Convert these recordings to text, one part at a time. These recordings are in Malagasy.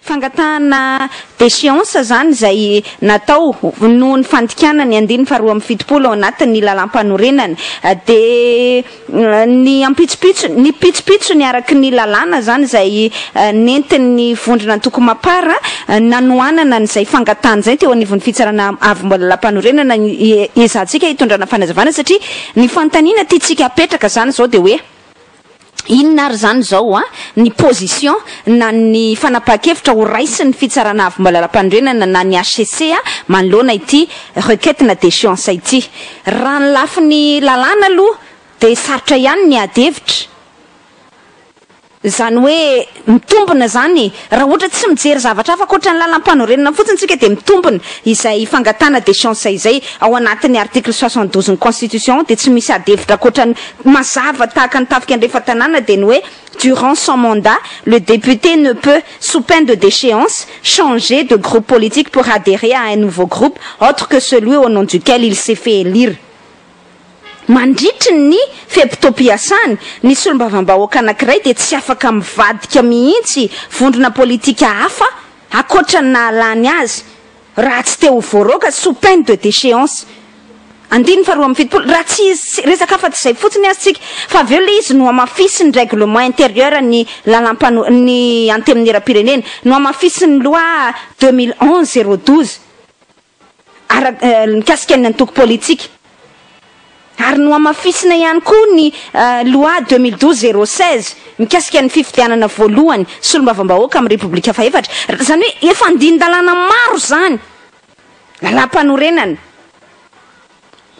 Fangatahana déchéance izany izay natao noho ny fandikana ny andininy faharoa amby 70 ao anatin'ny lalàmpanorenana dia ny ampitsopitso ny pitsopitsony araky ny lalàna izany izay nentin'ny vondrona antoko Mapar nanohanana an'izay fangatahana izay teo anivon'ny fitsarana avo momba ny lalàmpanorenana ezahantsika hitondrana fanazavana satria ny fanontaniana tiantsika apetraka izany izao dia hoe Inona ary izany izao a, ny position na ny fanapahan-kevitra ho raisin'ny Fitsarana Avo Momba Lalampanorenana na ny HCC manoloana ity requête na déchéance ity? Raha ny lafiny lalàna aloha dia sarotra ihany ny ady hevitra. Izany hoe mitombina izany e! Raha ohatra tsy mijery zavatra hafa ankoatra ny lalampanorenana fotsiny isika dia mitombina izay fangatahana déchéance izay. Ao anatin'ny article 72 ny constitution dia tsy misy ady hevitra ankoatra ny mazava tahaka ny tafika andrefan-tanàna dia ny hoe durant son mandat, le député ne peut, sous peine de déchéance, changer de groupe politique pour adhérer à un nouveau groupe autre que celui au nom duquel il s'est fait élire. Mandritry ny fe-potoam-piasany, ny solombavambahoaka anankiray dia tsy afaka mivadika mihitsy vondrona politika hafa ankoatra ny nahalany azy, raha tsy te ho voaroaka, sous peine de déchéance. Andininy faharoa amby 70, raha tsy hisy resaka afa-tsy izay fotsiny aza isika, fa avy eo ilay izy nohamafisin'ny règlement intérieur ny lalàmpano-, ny Antenimierampirenena, nohamafisin'ny loi 2011 012. Ara mikasika ny antoko politika. Ary nohamafisina ihany koa ny loi 2012 016 mikasika ny fifidianana voalohany solombavambahoaka amin'ny Repoblika fahefatra. Izany hoe efa andinin-dalàna maro izany. Lalàmpanorenana.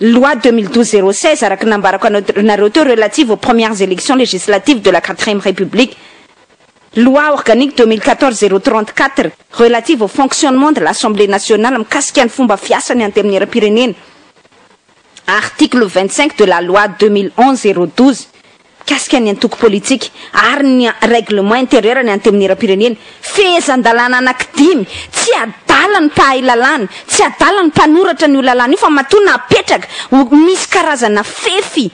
Loi 2012 016 araka ny nambarako anareo teo relative aux premières élections législatives de la quatrième République. Loi organique 2014 034 relative au fonctionnement de l'Assemblée nationale mikasika ny fomba fiasan'ny Antenimierampirenena, article 25 de la loi 2011 012 mikasika ny antoko politika ary ny règlement intérieur ny Antenimierampirenena. Fehezan-dalàna anankidimy, tsy adala ny mpahay lalàna, tsy adala ny mpanoratra an'io lalàna io fa matoa napetraka ho misy karazana fefy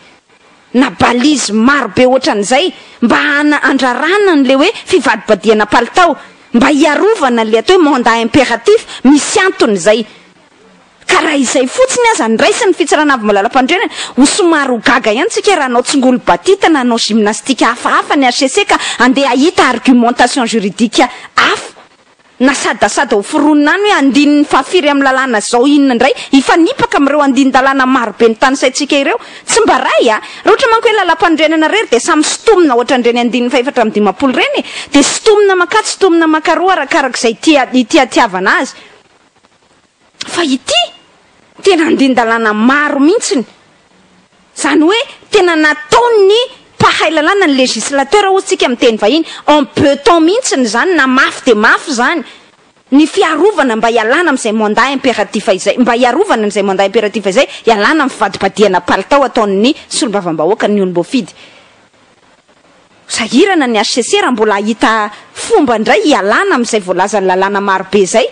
na balise maro be ohatran'izay mba hana andrarana an'le hoe fivadibadihana palitao, mba hiarovana an'le atao hoe mandat impératif, misy antony izay. Ka raha izay fotsiny aza no raisin'ny fitsarana avo malala-panorenana, ho somary ho gaga ihany tsika raha hanao tsingolo-batita na hanao gymnastique hafahafa ny HCC ka handeha hahita argumentation juridique hafa. Na sadasada ho foronina any hoe andininy fahafiry amin'ny lalàna izao inona indray hifanipaka amin'ireo andinin-dalàna marobe notanisaintsika ireo. Tsy mba ray a! Raha ohatra manko hoe lalàmpanorenana irery dia samy sintomina ohatran'ireny andininy fahefatra amby 50 ireny e! Dia sintomina mankatsy sintomina mankaroa arakaraka izay tia itiatiavana azy. Fa ity tena andinin-dalàna maro mihitsiny. Izany hoe tena nataon'ny mpahay lalàna, ny législateur hozy tsika amin'ny teny vahiny, en beton mihitsiny izany, na mafy dia mafy izany, ny fiarovana mba hialana amin'izay mandat impératif izay, mba hiarovana an'izay mandat impératif izay, hialana amin'ny fivadibadihana palitao ataon'ny solombavambahoaka, ny olom-boafidy. Sahirana ny HCC raha mbola hahita fomba indray hialana amin'izay voalazan'ny lalàna marobe izay.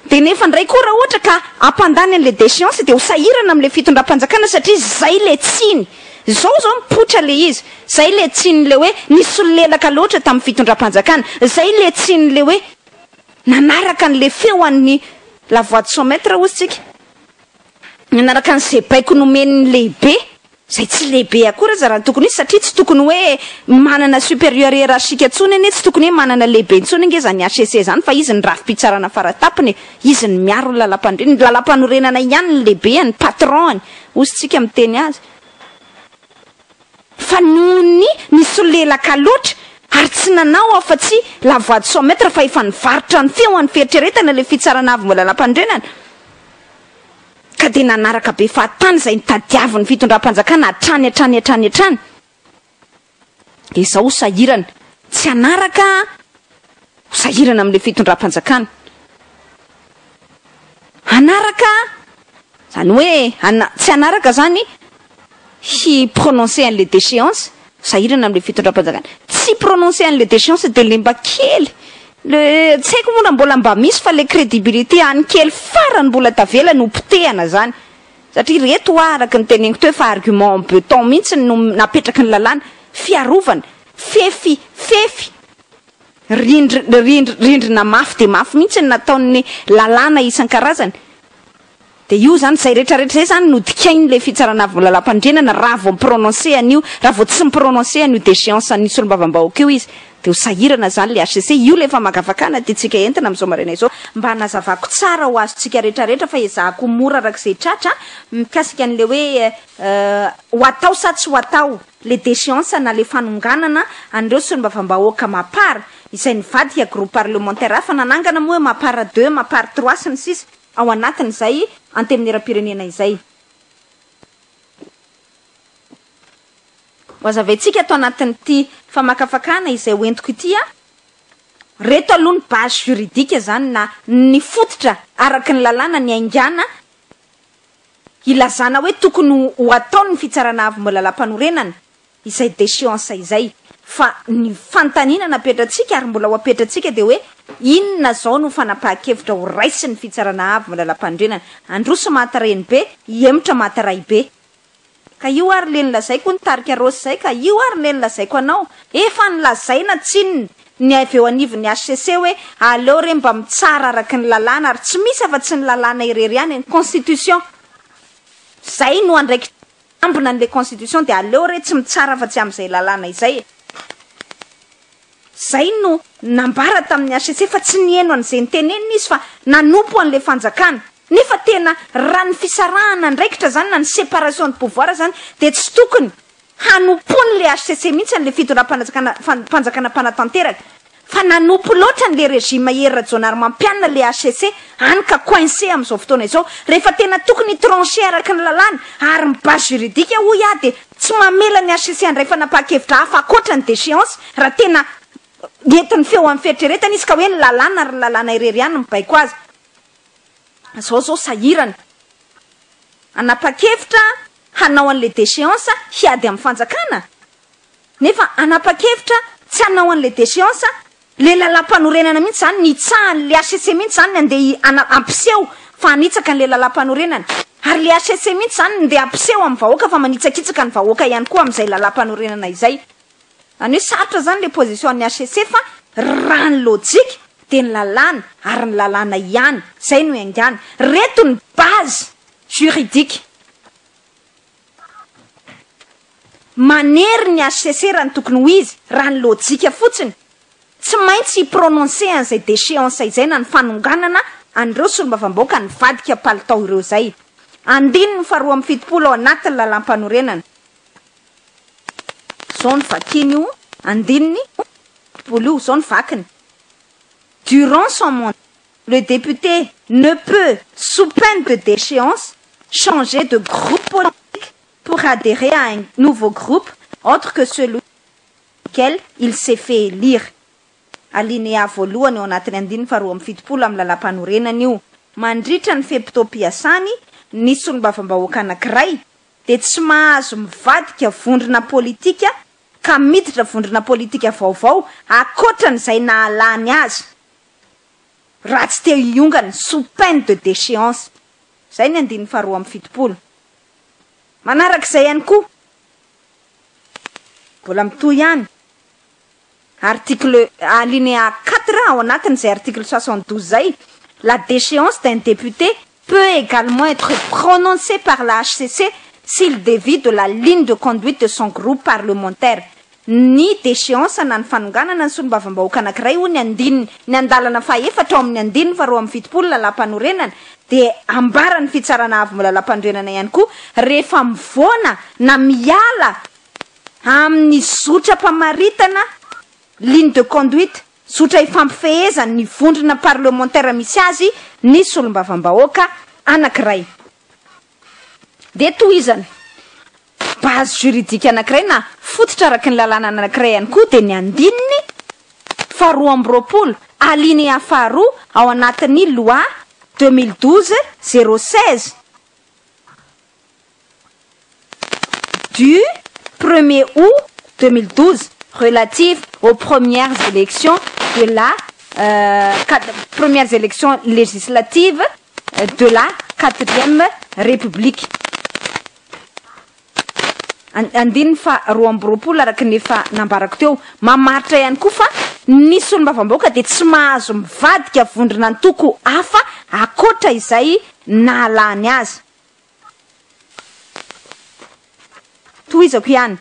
Dia nefa indray koa raha ohatra ka hampandany an'ilay déchéance dia ho sahirana amin'ilay fitondram-panjakana satria izay ilay tsiny. Izao izao mipoitra ilay izy. Izay ilay tsinin'ilay hoe nisolelaka loatra tamin'ny fitondram-panjakana. Izay ilay tsinin'ilay hoe nanaraka an'ilay feo an'ny la voix de son maître hozy tsika. Nanaraka an'izay baiko nomen'ny lehibe. Izay tsy lehibe akory aza raha ny tokony ho izy satria tsy tokony hoe manana supérieur hiérarchique intsony anie, tsy tokony hoe manana lehibe intsony ange izany HCC izany fa izy ny rafi-pitsarana faratapony e, izy no miaro ny lalampanorenana, ny lalampanorenana ihany ny lehibeny, patron-ny, hozy tsika miteny azy. Fa noho ny nisolelaka loatra ary tsy nanao afa-tsy la voix de son maître fa efa nivarotra ny feo an'ny fieritreretana ilay fitsarana avo momba lalampanorenana, Ka dia nanaraka be fahatany izay nitadiavin'ny fitondram-panjakana hatrany hatrany hatrany hatrany. Dia izao ho sahirana. Tsy hanaraka ho sahirana amin'ilay fitondram-panjakana. Hanaraka, izany hoe hana, tsy hanaraka izany hi-prononcer an'ilay déchéance. Sahirana amin'ilay fitondram-panjakana. Tsy prononcer an'ilay déchéance dia le mba kely, le tsy haiko moa raha mbola mba misy fa le crédibilité any kely farany mbola tavela no potehana zany. Satria reto hoa araka ny teneniko teo efa argument en beton mihitsy no napetraky ny lalàna, fiarovana, fefy, fefy, rindr, rindr, rindrina mafy dia mafy mihitsy no nataon'ny lalàna isan-karazany. Dia io izany, izay rehetra rehetra izay izany no dikain'ilay fitsarana avo lalàmpanorenana raha vao mi-prononcer an'io, raha vao tsy mi-prononcer an'io déchéance an'ny solombavambahoaka io izy. Dia ho sahirana izany ilay HCC. Io ilay famakafakana tiantsika entina amin'izao maraina izao. Mba hanazavako tsara ho azontsika rehetra rehetra fa ezahako ho mora araka izay tratra mikasika an'ilay hoe ho atao sa tsy ho atao ilay déchéance na ilay fanonganana an'ireo solombavambahoaka mapar izay nivadika groupe parlementaire hafa nanangana moa hoe mapar deux, mapar trois sy ny sisa ao anatin'izay Antenimierampirenena izay. Ho azavaintsika ato anatin'ity famakafakana izay ho entiko ity a, reto aloha ny base juridique izany na ny fototra araka ny lalàna niaingàna hilazana hoe tokony ho ataon'ny Fitsarana Avo momba Lalàmpanorenana izay déchéance izay. Fa ny fanontaniana napetratsika ary mbola ho apetratsika dia hoe inona izao no fanapahan-kevitra ho raisin'ny Fitsarana Avo momba Lalàmpanorenana? Handroso maty renibe, hihemotra maty raibe. Ka io ary le nolazaiko hoy ny tarika Rossy zay ka io ary le nolazaiko anao. Efa nolazaina tsinona ny avy eo anivon'ny HCC hoe aleo re mba mitsara araky ny lalàna ary tsy misy afa tsy ny lalàna irery ihany, ny constitution. Zay no andraikitra ambina an'le constitution dia aleo re tsy mitsara afa tsy amin'izay lalàna izay e. Zay no nambara tamin'ny HCC fa tsy niheno an'izay nitenenina izy fa nanompo an'ilay fanjakana. Nefa tena raha ny fisarahana andraikitra zany na ny séparation de pouvoir zany dia tsy tokony hanompoan'ilay HCC mihitsy an'ilay fitondram-panjakana fanjakana mpanatanteraka fa nanompo loatra an'ilay régime Hery Rajaonarimampianina ilay HCC hany ka coincé amin'izao fotoana izao. Rehefa tena tokony hi-trancher araka ny lalàna ary ny base juridique hoy aho dia Tsy mamela ny HCC handray fanapahan-kevitra hafa ankoatra ny déchéance raha tena entin'ny feo amin'ny fieritreretana izy ka hoe ny lalàna ary ny lalàna irery ihany no mibaiko azy. Zao zao sahirana hanapa-kevitra hanao an'ilay déchéance hiady amin'ny fanjakana nefa hanapa-kevitra tsy hanao an'ilay déchéance Le lalam-panorenana mihitsy zany, nitsahan'ny le HCC mihitsy zany ny andeha hampiseho fa hanitsaka an'le lalam-panorenana. Ary le HCC mihitsy zany no ndeha hampiseho amin'ny vahoaka fa manitsakitsaka ny vahoaka ihany koa amin'izay lalam-panorenana izay. Zany hoe sarotra zany le position-n'ny HCC fa raha ny lojika dia ny lalàna ary ny lalàna ihany, zay no iangana. Reto ny base juridique. Manery ny HCC raha ny tokony ho izy, raha ny lojika fotsiny. Tsy maintsy hi-prononcer an'izay déchéance izay na ny fanonganana an'ireo solombavambahoaka nivadika palitao ireo izay. Andininy faharoa amby 70 ao anatin'ny lalàmpanorenana. Izao no vakiny io andininy 70 io, izao no vakiny, Durant son mandat, le député ne peut, sous peine de déchéance, changer de groupe politique pour adhérer à un nouveau groupe autre que celui duquel il s'est fait élire. Alinéa voalohany ao anatin'ny andininy faharoa amby 70 amin'ny lalàmpanorenana io. Mandritra ny fe-potoam-piasany, ny solombavambahoaka anankiray dia tsy mahazo mivadika vondrona politika ka miditra vondrona politika vaovao ankoatran'izay nahalany azy raha tsy te hiongana, sous peine de déchéance. Izay ny andininy faharoa amby 70. Manaraka izay ihany koa, mbola mitohy ihany, article alinéa 4 ao anatin'izay article 72 izay, la déchéance d'un député peut également être prononcée par la HCC s'il dévie de la ligne de conduite de son groupe parlementaire. Ny déchéance na ny fanonganana ny solombavambahoaka anankiray hoy ny andininy, ny andalana fahaefatra ao amin'ny andininy faharoa amby 70 lalàmpanorenana dia ambaran'ny fitsarana avo lalàmpanorenana ihany koa rehefa mivoana na miala amin'ny zotram-pamaritana ligne de conduite, zotra ifampifehezany ny vondrona parlementaire misy azy ny solombavambahoaka anankiray. Dia tohizana. Base juridique anankiray na fototra araka ny lalàna anankiray ihany koa dia ny andininy faharoa amby 20, alinéa faharoa ao anatin'ny loi 2012 016 du premier août. 2012 relative aux premières élections de la premières élections législatives de la quatrième République. Andininy faha-22 araka ny efa nambarako teo, mamaritra ihany koa fa ny solombavambahoaka dia tsy mahazo mivadika vondron'antoko hafa ankoatra izay nahalany azy. Tohizako ihany,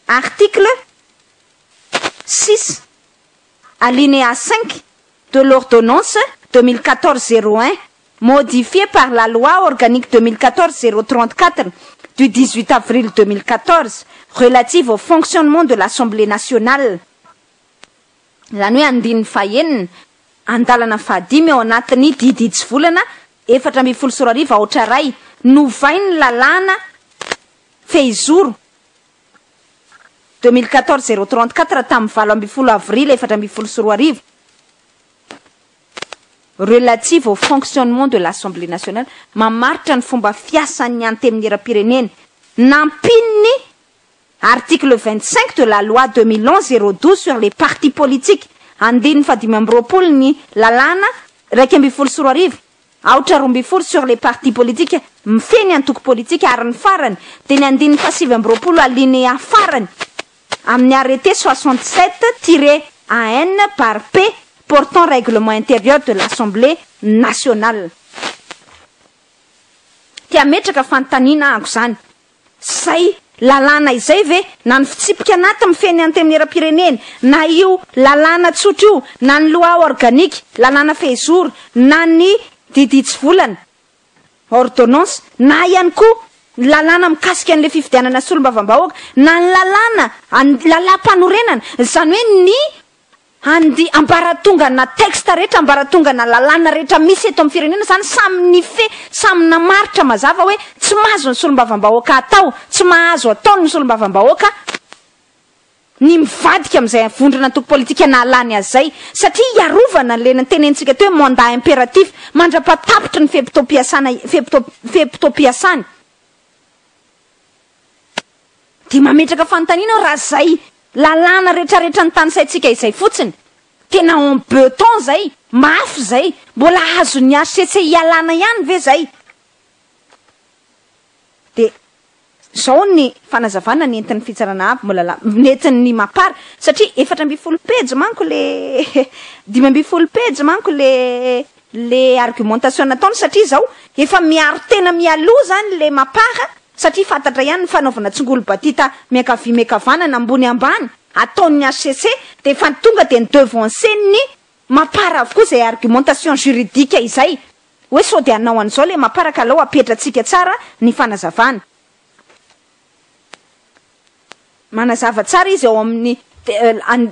article 6 alinéa 5 de l'ordonnance 2014-01 modifiée par la loi organique 2014-034 du 18 avril 2014 relative au fonctionnement de l'Assemblée nationale. Izany hoe andininy fahenina, andalana fahadimy ao anatin'ny didy hitsivolana 2014 aotra iray, novain'ny lalàna fehizoro 2014-034 tamin'ny 18 avrily 2014 relative au fonctionnement de l'Assemblée nationale, mamaritra ny fomba fiasan'ny Antenimieram-pirenena, nampian'ny article 25 de la loi 2011-012 sur les partis politiques, andininy faha-25 ny lalàna 2011 aotra 12 sur les partis politiques, mifehy ny antoko politika, ary ny farany dia ny andininy faha-29 alinéa farany amin'ny arrêté 67 tiret AN par P portant règlement intérieur de l'Assemblée nationale. Te hametraka fanontaniana aho izany, izay lalàna izay ve, na ny fitsipika anaty mifehy ny Antenimieram-pirenena, na io lalàna tsotra io, na ny loi organique, lalàna fehizoro, na ny didy hitsivolana, ordonnance, na ihany koa ny lalàna mikasika an'ilay fifidianana solombavambahoaka, na ny lalàna, lalàm-panorenana, izany hoe ny Andy ambaratongana texte rehetra, ambaratongana lalàna rehetra misy eto amin'ny firenena izany samy nifehy, samy namaritra mazava hoe tsy mahazo ny solombavambahoaka atao, tsy mahazo atao ny solombavambahoaka ny mivadika amin'izay vondron'antoko politika nahalany azy izay satria hiarovana an'ilay notenenitsika teo hoe mandat impératif mandra-pahatapitry ny fe-potoam-piasana fe-potoam-piasany. Dia mametraka fanontaniana aho raha izay lalàna retraretra notanisaintsika izay fotsiny, tena en beton izay, mafy izay, mbola azon'ny HCC ialana ihany ve izay? Dia izao ny fanazavana nentin'ny Fitsarana Avo mbola la, nentin'ny Mapar, satria 14 pejy manko le, 15 pejy manko le, le argumentation nataony, satria izao efa miaro tena mialoha izany le Mapar, Satria fantatra ihany ny fanaovana tsingolo-batita miankavia miankavanana, ambony ambany, ataon'ny HCC dia efa tonga dia ni-devancer-n'ny Mapar avokoa izay argumentation juridique izay hoe sao dia hanao an'izao ilay Mapar ka aleo apetratsika tsara ny fanazavana. Manazava tsara izy ao amin'ny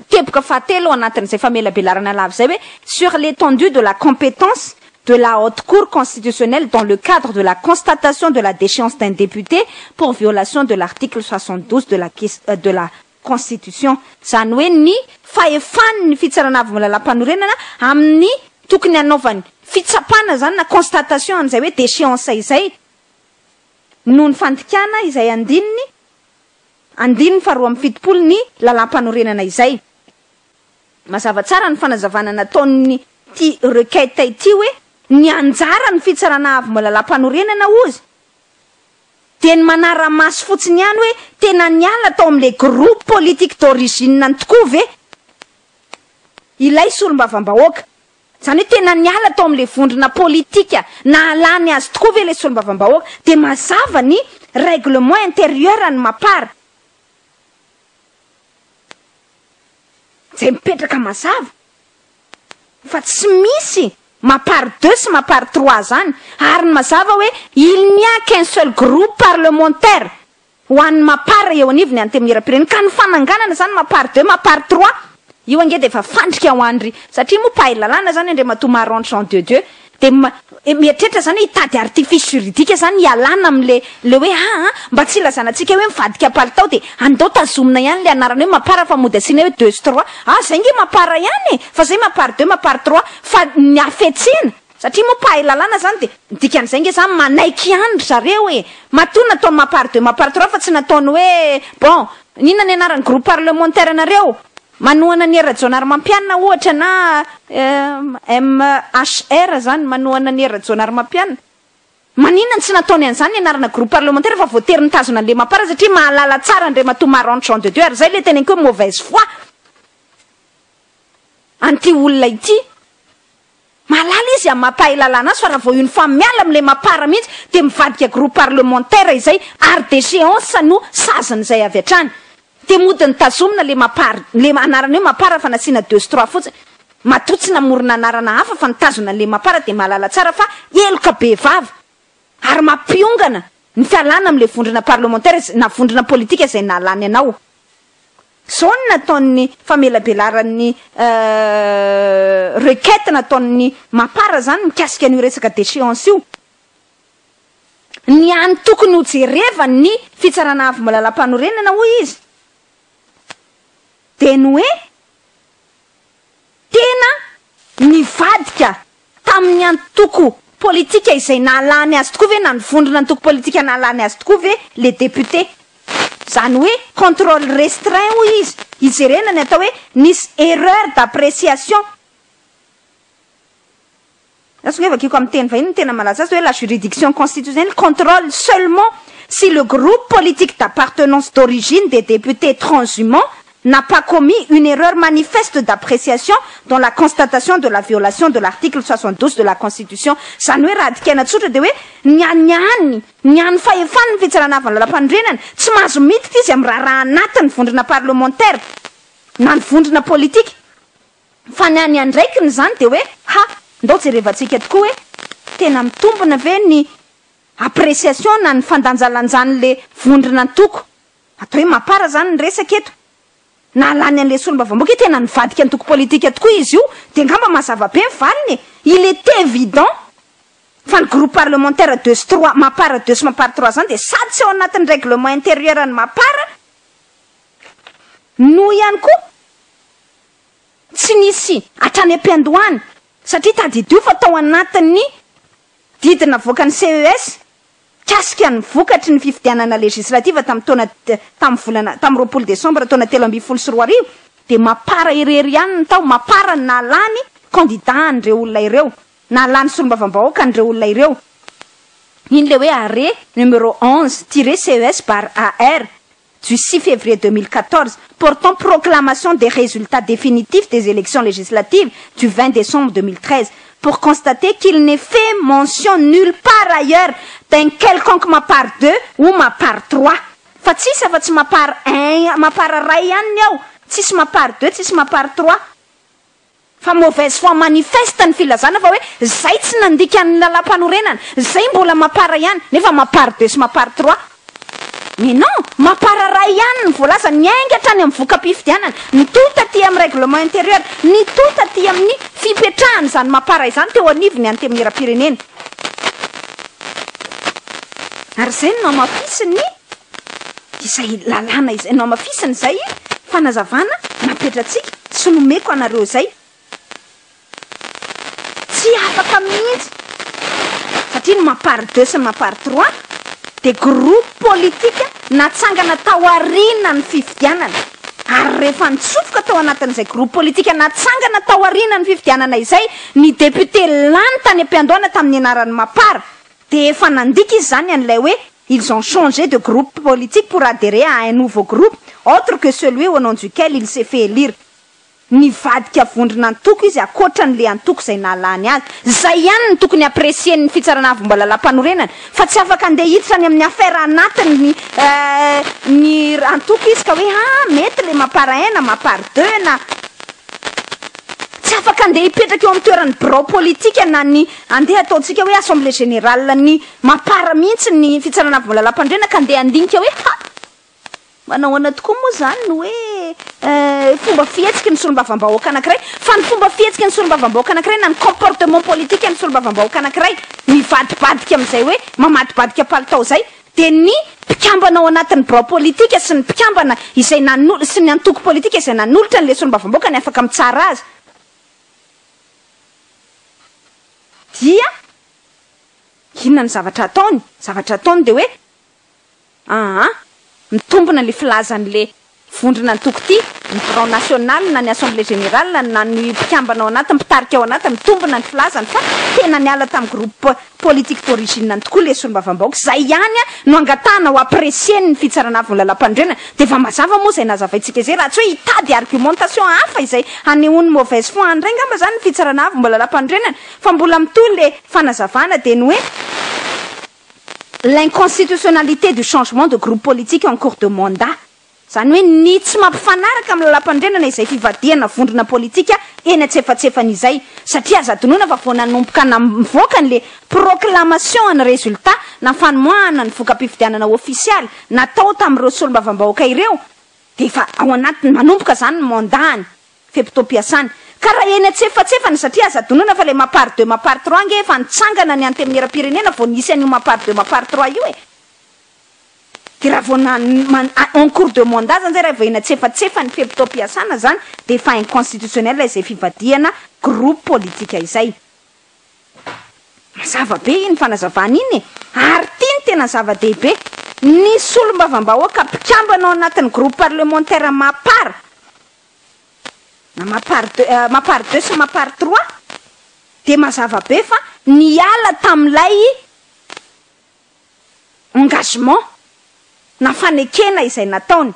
teboka fahatelo ao anatin'izay famelabelarana lava izay hoe sur l'étendue de la compétence de la Haute Cour constitutionnelle dans le cadre de la constatation de la déchéance d'un député pour violation de l'article 72 de la de la Constitution. Izany hoe ny fahefan'ny Fitsarana Avo Lalàmpanorenana amin'ny tokony hanaovany fitsapana izany na constatation an'izay hoe déchéance izay noho ny fandikana izay andininy Andininy faha-72 ny Lalàmpanorenana izay. Mazava tsara ny fanazavana nataon'ity requête ity hoe ny anjaran'ny Fitsarana Avo Lalàmpanorenana hozy dia ny manara-maso fotsiny ihany hoe tena niala tao amin'ilay groupe politique d'origine-ny tokoa ve ilay solombavambahoaka. Izany hoe tena niala tao amin'ilay vondrona politika nahalany azy tokoa ve ilay solombavambahoaka? Dia mazava ny règlement intérieur ny Mapar. Izay mipetraka mazava fa tsy misy Mapar deux sy Mapar trois izany ary ny mazava hoe il n'y a qu'un seul groupe parlementaire Ho an'ny Mapar eo anivon'ny Antenimierampirenena. Ka ny fananganana izany Mapar deux, Mapar trois, io ange dia efa fandrika ho an-dry, satria moa mpahay lalàna izany Andriamatoa Maron Jean de Dieu, dia mieritreritra izany hoe hitady artifice juridique izany hialana amin'ilay ilay hoe aa mba tsy hilazana antsika hoe mivadika palitao dia andao tazomina ihany ilay anarana hoe Mapar fa mody asiana hoe deux sy trois. Ah, izay ange Mapar ihany e! Fa izay Mapar deux, Mapar trois, fa ny hafetsena. Satria moa mpahay lalàna zany de ny dikan'izay nge zany manaiky ihany ry zareo e! Matoa nataony Mapar deux Mapar trois fa tsy nataony hoe bon inona ny anaran'ny groupe parlementaire nareo? Manohana an'i Hery Rajaonarimampianina ohatra na MHR zany manohana an'i Hery Rajaonarimampianina. Maninona no tsy nataony an'izany ny anarana groupe parlementaire fa voatery nitazona an'le Mapar satria mahalala tsara Andriamatoa Maranth Jean de Dieu ary izay le teneniko hoe mauvaise foi an'ity olona ity. Mahalala izy amin'ny maha mpahay lalàna azy fa raha vao une fois miala amin'ilay mapar mihitsy dia mivadika groupe parlementaire izay ary déchéance no sazin'izay avy hatrany. Dia mody nitazomina ilay mapar, ilay anarana hoe mapar fa nasiana deux sy trois fotsiny. Matoa tsy namorona anarana hafa fa nitazona an'ilay mapar dia mahalala tsara fa heloka bevava ary mampiongana ny fialana amin'ilay vondrona parlementaire na vondrona politika izay nahalany anao. Izao no nataon'ny famelabelaran'ny requête nataon'ny Mapar izany mikasika an'io resaka déchéance io. Ny hany tokony ho jerevany ny Fitsarana Avo Lalàmpanorenana hoy izy dia ny hoe tena nivadika tamin'ny antoko politika izay nahalany azy tokoa ve na ny vondrona antoko politika nahalany azy tokoa ve le député? Izany hoe contrôle restreint hoy izy, hijerena ny atao hoe nisy erreur d'appréciation. Lasa hoe vakiko amin'ny teny vahiny no tena malaza azy hoe la juridiction constitutionnelle contrôle seulement si le groupe politique d'appartenance d'origine des députés transhumants n'a pas commis une erreur manifeste d'appréciation dans la constatation de la violation de l'article 72 de la Constitution. Izany hoe raha adikaina tsotra dia hoe ny an'ny any, ny an'ny fahefany ny fitsarana avy ny lalàmpanorenana, tsy mahazo miditra izy amin'ny raharaha anatin'ny vondrona parlementaire na ny vondrona politika. Fa ny an'ny andraikiny izany dia hoe ha, ndao jerevantsika tokoa hoe tena mitombina ve ny appréciation na ny fandanjalanjan'le vondrona antoko Atao hoe mapar zany ny resaka eto. Nahalany an'ilay solombavambahoaka hoe tena nivadika antoko politika tokoa izy io dia angamba mazava be ny valiny e! Il est évident fa ny groupe parlementaire deux sy trois, mapar deux sy mapar trois zany dia sady tsy ao anatin'ny règlement intérieur ny mapar no ihany koa tsy nisy hatrany am-piandohany satria tadidio fa tao anatin'ny didy navoakan'ny CES Mikasika ny vokatry ny fifidianana legislative tamin'ny taona tamin'ny volana tamin'ny 20 desambra taona 2013 dia mapar irery ihany ny tao, mapar no nahalany candidat an'ireo olona ireo, nahalany solombavambahoaka an'ireo olona ireo. Iny ilay hoe arrêt numéro 11 tiret CES barre AR du 6 février 2014 portant proclamation des résultats définitifs des élections législatives du 20 décembre 2013 pour constater qu'il n'est fait mention nulle part ailleurs d'un quelconque mapar 2 ou mapar 3. Fa tsisy afa-tsy mapar 1, mapar ray ihany ny ao, tsisy mapar 2, tsisy mapar 3. Fa mauvaise foi manifeste ny filazana fa hoe zay tsy nandika ny lalàmpanorenana, zay mbola mapar ihany, nefa mapar 2 sy mapar 3. Mais non, mapar ray ihany ny voalaza, niainga hatrany amin'ny voka-pifidianana, nitohy taty amin'ny règlement intérieur, nitohy taty amin'ny fipetrahana izany mapar izany teo anivon'ny antenimieram-pirenena. Ary izay no namafisin'ny izay lalàna izay, nohamafisiny izay fanazavana napetratsika sy nomeko anareo izay. Tsy afaka mihitsy satria ny mapar deux sy ny mapar trois dia groupe politika natsangana tao aorianan'ny fifidianana ary rehefa nitsofoka tao anatin'izay groupe politika natsangana tao aorianan'ny fifidianana izay ny député lany tany am-piandohana tamin'ny anaran'ny mapar dia efa nandika izy izany an'ilay hoe ils ont changé de groupe politique pour adhérer à un nouveau groupe autre que celui au nom duquel il s'est fait élire. Nivadika vondrona antoko izy ankoatran'ilay antoko izay nahalany azy. Izay ihany no tokony apprécier-n'ny fitsarana avo mba-lalàmpanorenana fa tsy afaka andeha hiditra any amin'ny affaire anatiny ny ny antoko izy ka hoe ah mety ilay mapar un na mapar deux na tsy afaka andeha hipetraka eo amin'ny toeran'ny birao politika na ny andeha ataontsika hoe assemblée générale ny mapar mihitsy ny fitsarana avo mba-lalàmpanorenana ka andeha handinika hoe ha Manao ahoana tokoa moa izany ny hoe fomba fihetsiky ny solombavambahoaka anankiray? Fa ny fomba fihetsiky ny solombavambahoaka anankiray na ny comportement politique ny solombavambahoaka anankiray mivadibadika amin'izay hoe mamadibadika palitao izay dia ny mpikambana ao anatin'ny birao politika sy ny mpikambana izay nanolo sy ny antoko politika izay nanolotra an'ilay solombavambahoaka ny afaka mitsara azy. Dia inona ny zavatra ataony? Zavatra ataony dia hoe aa mitombina le filazan'le vondrona antoko ty, ny bureau national na ny assemblée générale na ny mpikambana ao anaty, mpitarika ao anaty, mitombina ny filazany fa tena niala tamin'ny groupe politique d'origine tokoa le solombavambahoaka. Zay ihany a no angatahana ho apprécier ny fitsarana avy ny lalam-panorenana. De efa mazava moa zay nazavaintsika zay, raha tsy hoe hitady argumentation hafa izay hanehoany mauvaise foi andray ngamba zany ny fitsarana avy mbola lalam-panorenana. Fa mbola mitohy le fanazavana, de ny hoe l'inconstitutionnalité du changement de groupe politique en cours de mandat, zany hoe ny tsy mampifanaraka amin'ny lalam-panorenana izay fivadiana vondrona politika eny antsefatsefany izay, satria aza adinoina fa vao nanomboka namivoaka n'le proclamation ny résultat na fanomoahana ny voka-pifidianana ofisialy natao tamin'ireo solombavambahoaka ireo, de efa ao anatiny manomboka zany ny mandat-ny, fe-potoam-piasany. Ka raha eny antsefatsefany, satria aza adinoina fa le MAPAR 2, MAPAR 3 nge efa nitsangana ny antenimieram-pirenena vao nisy an'io MAPAR 2, MAPAR 3 io e. De raha vao na en cours de mandat zany zay, raha vao eny antsefatsefany fe-potoam-piasana zany, de efa inconstitutionnel izay fivadiana groupe politique izay. Mazava be iny fanazavana iny e. Ary ty ny tena zava-dehibe: ny solombavambahoaka mpikambana ao anatin'ny groupe parlementaire MAPAR na MAPAR 2, MAPAR 2 sy MAPAR 3, de mazava be fa niala tam'ilay engagement na fanekena izay nataony.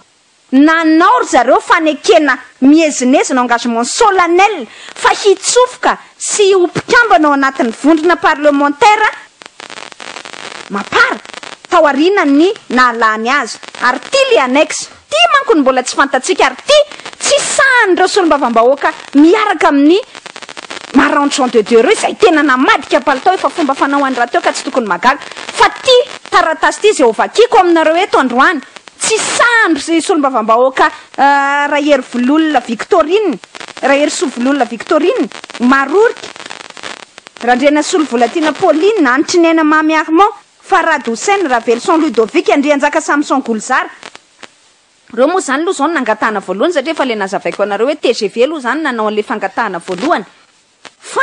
Nanao ry zareo fanekena miezinezina, engagement solennel, fa hitsofoka sy ho mpikambana ao anatin'ny vondrona parlementaire MAPAR tao aoriana ny nahalany azy. Ary ty le annexe ty manko ny mbola tsy fantatsika, ary ty tsy sahan'ireo solombavambahoaka miaraka amin'ny Marenty Jean de Dieu reo izay tena namadika palitao. Efa fomba fanao any raha teo ka tsy tokony magaga, fa ty taratasy ty zay hovakiko aminareo eto androany tsy sahandry solombavambahoaka Rahery Vololona Victorine, Rahery Sovololona Victorine, Maroriky Randrena Solo Volatiana Pauline, Antrinaina Mamy Armand, Farad Hussein, Ravelson Ludovic, Andrianjaka Samson Golzara. Reo moa zany aloha zao no nangatahana voalohany, satria efa le nazavaiko anareo hoe TGV aloha zany nanao an'le fangatahana voalohany. Fa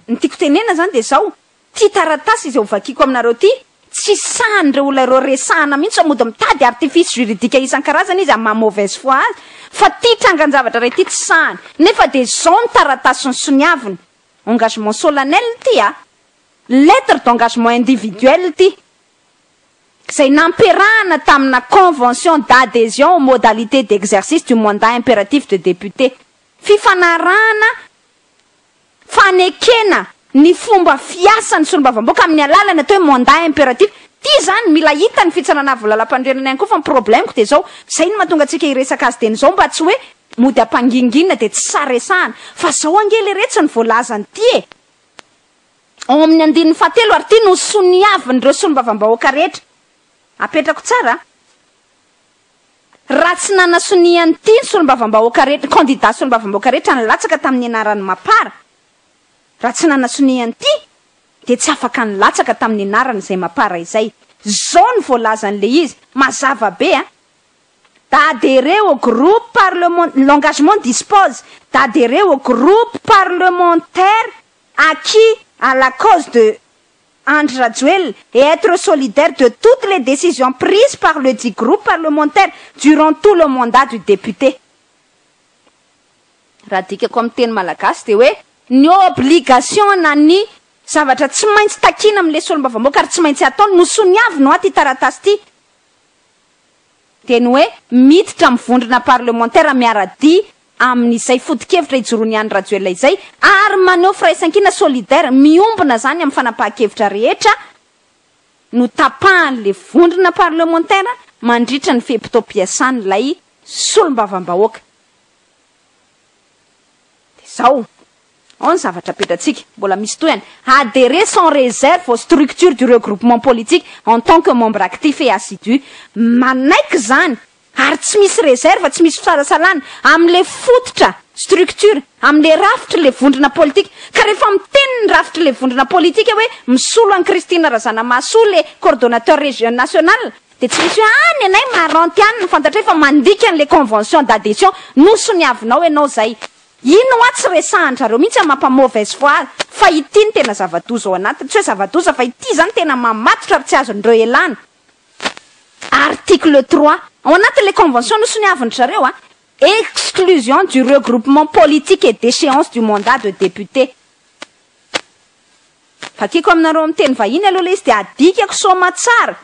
ny tiako tenena zany de zao: ty taratasy izay hovakiko aminareo ty tsy sahan'ireo olona ireo resahana mihitsy, fa mody mitady artifice juridique isan-karazany izy amin'ny maha mauvaise foi azy, fa ty trangan-javatra ray ty tsy sahany. Nefa de zao ny taratasy ny soniaviny: engagement solennel ty a, lettre d'engagement individuel ty zay nampiarahana tamina convention d'adhésion aux modalités d'exercice du mandat impératif de député, fifanarahana fanekena ny fomba fiasa ny solombavambahoaka amin'ny alalana atao hoe mandat impératif ty. Zany mila hita ny fitsarana avo lalam-panorenana ihany koa. Fa ny problemeko de zao, zay no mahatonga antsika hiresaka azy teny zao, mba tsy hoe mody ampangingina de tsy saresahana, fa zao ange le retsy ny voalazany ty e, ao amin'ny andininy fahatelo, ary ty no soniavin'ireo solombavambahoaka rehetra. Apetrako tsara: raha tsy nanasoniany ty ny solombavambahoaka rehetra, candidat solombavambahoaka rehetra ny latsaka tamin'ny anaran'ny MAPAR, raha tsy nanasoniany ty de tsy afaka ny latsaka tamin'ny anarana izay MAPAR izay. Zao ny voalazan'le izy, mazava be a: d'adhérer au groupe parlement, l'engagement dispose d'adhérer au groupe parlementaire acquis à la cause de Andry Rajoelina et être solidaire de toutes les décisions prises par le dit groupe parlementaire durant tout le mandat du député. Raha dikako amin'ny teny malagasy de hoe ny obligation na ny zavatra tsy maintsy takina amin'le solombavambahoaka ary tsy maintsy ataony no soniavy no aty taratasy ty, de ny hoe miditra mivondrona parlementaire miara-dia amin'izay foto-kevitra ijoroany Andry Rajoelina izay, ary maneho firaisankina, solidaire, miombona zany amin'ny fanapahan-kevitra rehetra no tapahan'le vondrona parlementaire mandritra ny fe-potoam-piasany lay solombavambahoaka. De zao ao ny zavatra apetratsika mbola misy tohany: adhérer sans réserve aux structures du regroupement politique en tant que membre actif et assidu. Manaiky zany ary tsy misy réserve, tsy misy fisalasalana am'le fototra, structure, am'le rafitra le vondrona politika. Ka rehefa miteny ny rafitra le vondrona politika hoe misolo any Christine Razanamahasoa le coordonnateur région national, de tsy misy hoe any anay maranty any ny fantatra hoe fa mandika an'le convention d'adhésion no soniavinao ianao zay. Ino a tsy resahan-drareo mihitsy amy mampa mauvaise foi? Fa ity no tena zava-doza ao anatiny, tsy hoe zava-doza fa ity zany tena mamatotra ary tsy azon'ireo elana. Article 3 ao anatin'le convention no soniavin-dry zareo a: exclusion du regroupement politique et déchéance du mandat de député. Vakiko aminareo amin'ny teny vahiny aloha le izy, de adikako soma tsara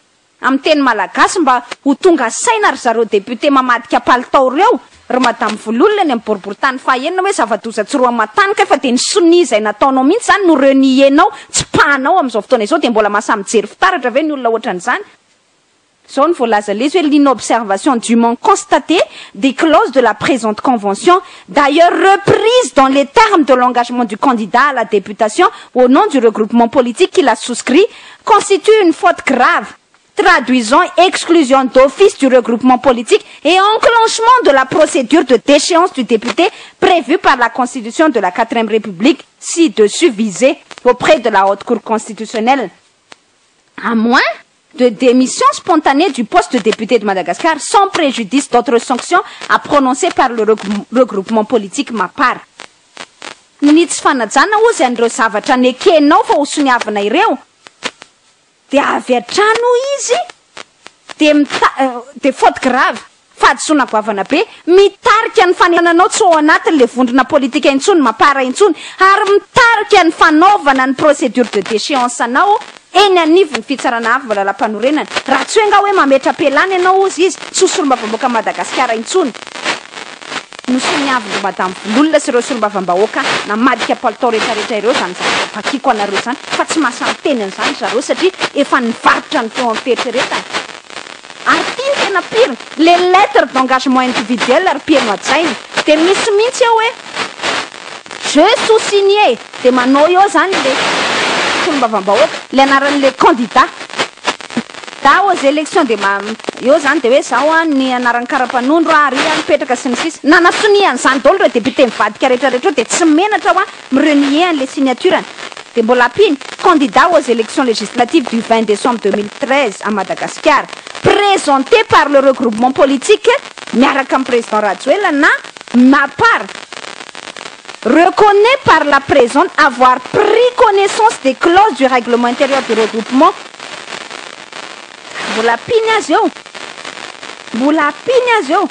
amin'ny teny malagasy mba ho tonga saina ry zareo député mamadika palitao reo, ry madame Vololona ny amin'ny boriborintany fahenina, hoe zava-doza tsy roa matanika fa de ny sonia izay nataonao mihitsy zany no renienao tsy pahanao amin'izao fotoana izao. De mbola mahasamy mijery fitaratra ve ny olona ohatran'izany? Zao ny voalaza le izy hoe: l'inobservation dûment constatée des clauses de la présente convention, d'ailleurs reprise dans les termes de l'engagement du candidat à la députation au nom du regroupement politique qu'il a souscrit, constitue une faute grave traduisant exclusion d'office du regroupement politique et enclenchement de la procédure de déchéance du député prévue par la Constitution de la quatrième République ci-dessus visée auprès de la Haute Cour constitutionnelle, à moins de démission spontanée du poste de député de Madagascar, sans préjudice d'autres sanctions à prononcer par le regroupement politique MAPAR. Ny tsy fanajana ozy an'ireo zavatra nekenao fa ho soniavina ireo, de avy atrano izy de mita de faute grave, fahadisoana goavana be, mitarika ny fanananao tsy ao anatin'le vondrona politika intsony, MAPAR intsony, ary mitarika ny fanaovana ny procédure de déchéance anao eny anivo ny fitsarana avo lalam-panorenana, raha tsy hoe nga hoe mametra-pialana ianao ozy izy, tsy ho solombavambahoaka Madagasikara intsony. No soniavindro madame Vololona sy ireo solombavambahoaka namadika palitao rehetrarehetra ireo zany zavatra vakiko anareo zany, fa tsy mahasamy teny an'izany zareo satria efa nivarotra ny feo amin'ny fieritreretana. Ary ty ny tena pire, les lettres d'engagement individuel ary pieno hajaina, de misy mihitsy eo hoe "je soussigné", de manao eo zany le solombavambahoaka, le anaran'le candidat da aux élections, de ma eo zany de hoe zao a ny anaran'ny karapanondro a ary a mipetraka sy ny sisa. Nanasonian'izany daholo reo député mivadika rehetrarehetra eo, de tsy menatra ho a mirenier an'le signaturany. De mbola ampiny: candidat aux élections législatives du 20 décembre 2013 à Madagascar, présenté par le regroupement politique miaraka amin'ny président Rajoelina na MAPAR, reconnaît par la présente avoir pris connaissance des clauses du règlement intérieur du regroupement. Mbola ampiny azy eo, mbola ampiny azy eo: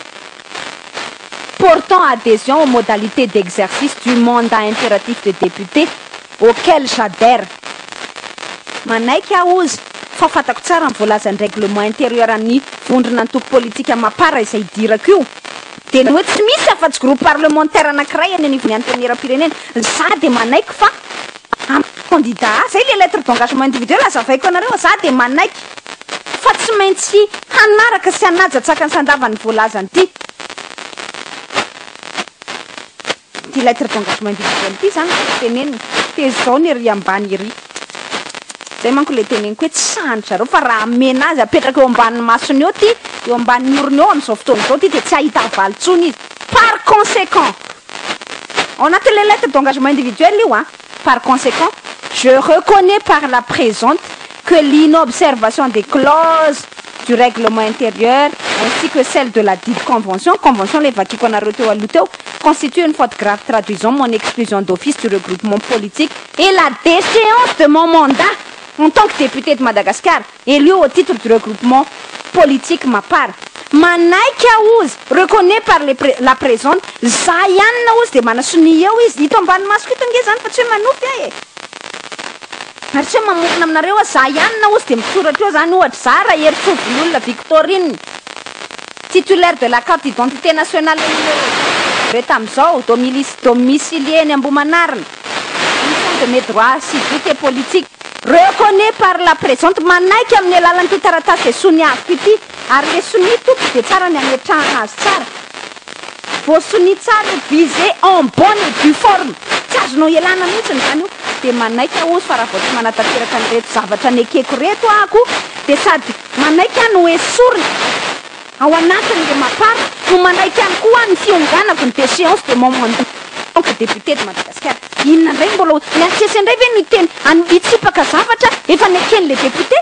portant adhésion aux modalités d'exercice du mandat impératif de député auquel j'adhère. Manaiky aho ozy fa fantako tsara ny voalazan'ny règlement intérieur ny vondrona antoko politika MAPAR izay idirako io, de ny hoe tsy misy afa-tsy groupe parlementaire anankiray any anivon'ny antenimieram-pirenena. Za de manaiky fa am candidat zay, le lettre d'engagement individuel azavaiko anareo, za de manaiky fa tsy maintsy hanaraka sy hanaja tsakany sandavany voalazany ty lettre d'engagement individuel ty zany tenenina. De zao ny ery ambany ery zay manko le teneniko hoe tsy sandry zareo, fa raha mena azy apetraka eo ambanin'ny masony eo ty, eo ambanin'ny orony eo am'izao fotoana zao ty, de tsy ahita valitsony izy. Par conséquent, ao anatin'le lettre d'engagement individuel io a: par conséquent, je reconnais par la présente que l'inobservation des clauses du règlement intérieur ainsi que celle de la dite convention, convention le vakiko anareo teo aloha teo, constitue une faute grave traduisant mon exclusion d'office du regroupement politique et la déchéance de mon mandat en tant que député de Madagascar élu au titre du regroupement politique MAPAR. Manaiky aozy, reconnaît par la présente, za ihanina ozy, de manasonia eo izy hito ambany masoko ito nge zany, fa tsy hoe manofy a e, ary tsy hoe mamorona aminareo a. Za ihanina ozy, de misoratra eo zany ohatra za raha Herisoa Vololona Victorine, titulaire de la carte d'identité nationale numéro reto am'izao, domicilié ny Ambomanarina, de mes droits civiques et politiques, reconnaît par la présente, manaiky amin'ny alalan'ity taratasy e soniaviko ity. Ary le sonia tompo de tsara ny ametrahana azy tsara, voasonia tsara, visé en bonne et due forme, tsy azonao ialana mihitsiny zany io. De manaiky aozy fa raha vao tsy manatanteraka nyreto zavatra nekeko reto ahako, de sady manaiky a no esoriny ao anatin'le MAPAR, no manaiky any koa ny fionganako, ny déchéance de mon mandat que député de Madagascar. Inona indray mbola ny HCC indray ve no iteny hitsipaka zavatra efa neken'le député?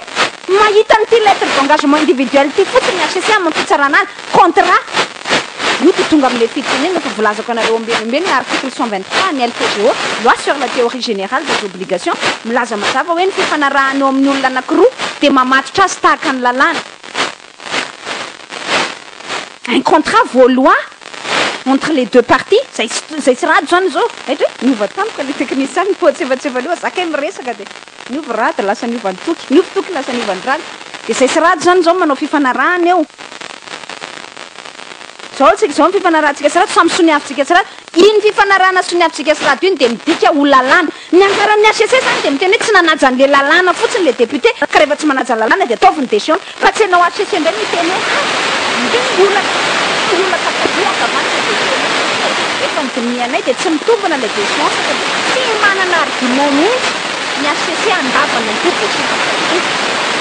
Mahita nyity lettre d'engagement individuel ty fotsiny HCC amin'ny fitsarana azy, contrat. Io dia tonga amin'ilay fitenenana fa voalazako anareo ombieniombieny ny article 123 ny LTGO, loi sur la théorie générale des obligations, milaza mazava hoe ny fifanarahana eo amin'ny olona anankiroa dia mamatotra azy tahaka ny lalàna. Un contrat vaut loi entre les deux parties. Zay zay tsy rado zany zao haitra hoe niova tampoka le technicien nipoatsefatsefany io, za kay miresaka de niova rado, lasa niova ny toky, niova toky, lasa niova ny rado. De zay sy rado zany zao manao fifanarahana eo zao tsika zao, ny fifanarahantsika sy rado, samy soniavintsika sy rado iny fifanarahana soniavintsika sy rado iny de midika ho lalàna. Ny anjaran'ny HCC zany de miteny hoe tsy nanaja an'le lalàna fotsiny le député, ka rehefa tsy manaja lalàna de ataovy ny déchéance, fa tsy anao HCC indray miteny hoe ah, olona olona kakadio ankavanana le déchéance. Efa nodinihanay de tsy mitombina le déchéance satria tsy manana argument mihitsy ny HCC andavana ity déchéance ity.